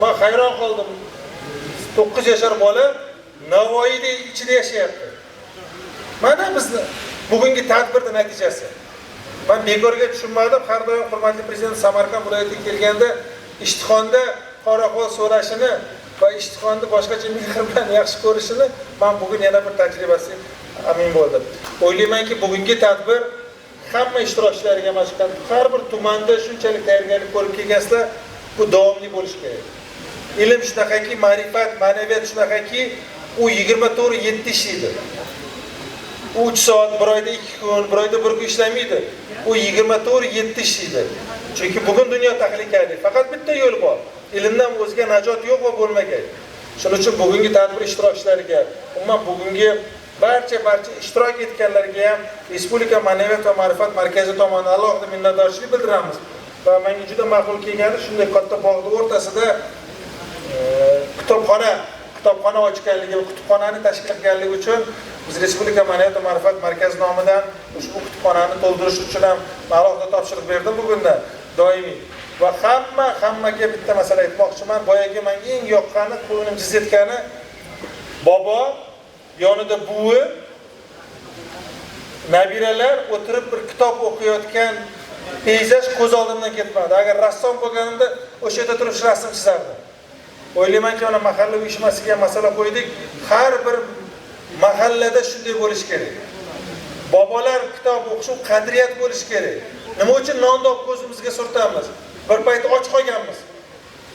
Man hayron qoldim. 9 yashar bola Navoiyda ichida yashayapti. Mana bizni bugungi tadbirning natijasi. Man bekorga tushunmadim. Har doim hurmatli prezident Samarqand viloyatiga kelganda Ishtixonda qoraxo'l so'rashini va Ishtixonni boshqacha mehr bilan yaxshi ko'rishini man bugun yana bir tajribasi amin bo'ldim. O'ylaymanki, bugungi tadbir hamma ishtirokchilariga, mana shu har bir tumanda shunchalik tayyorgarlik ko'rib kelgansizlar, bu davomli bo'lishi kerak. Ilm shunaqaki, ma'rifat, ma'naviyat shunaqaki, u 24/7 ishlaydi. U 3 soat, bir oyda 2 kun, bir oyda 1 kun ishlamaydi. U 24/7 ishlaydi. Chunki bugun dunyo tahlikali. Faqat bitta yo'l bor. Ilmdan o'zga najot yo'q va bo'lmagay. Shuning uchun bugungi tadbir ishtirokchilariga, umuman bugungi barcha ishtirok etganlarga ham Respublika ma'naviyat va ma'rifat markazi tomonidan alohida minnatdorchilik bildiramiz. Va menga juda ma'qul kelgani, shunday katta bog'ning o'rtasida kitobxona ochganligi va kutubxonani tashkil qilganligi uchun biz Respublika ma'naviyat va ma'rifat markazi nomidan ushbu kutubxonani to'ldirish uchun ham alohida topshiriq berdim bugundan doimiy. Va hammaga bitta masala aytmoqchiman. Boyagi menga eng yoqqani, ko'nglim jiz etgani, bobo yonida buvi, nabiralar o'tirib bir kitob o'qiyotgan peyzaj ko'z oldimdan ketmadi. Agar rassom bo'lganimda o'sha yerda turib shu rasm chizardim. O'ylaymanki, mana mahalla uyushmasiga masala qo'ydik. Har bir mahallada shunday bo'lishi kerak. Bobolar kitob o'qish qadriyat bo'lishi kerak. Nima uchun nonni olib ko'zimizga surtamiz? Bir payt och qolganmiz.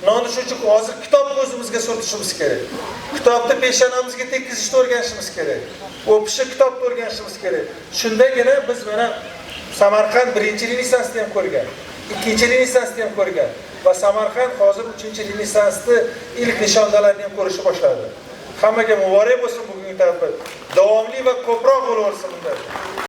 Nonni shu uchun hozir kitob ko'zimizga surtishimiz kerak. Kitobni peshonamizga tekkizishni o'rganishimiz kerak. O'qishni, kitobni o'rganishimiz kerak. Shundagina biz mana Samarqand birinchi Renessansni ham ko'rgan, ikkinchi Renessansni ham ko'rgan va Samarqand hozir uchinchi Renessansni ilk nishonalarini ham ko'rishni boshladi. Hammaga muborak bo'lsin bugungi tadbir. Davomli va ko'proq bo'laversin bunday.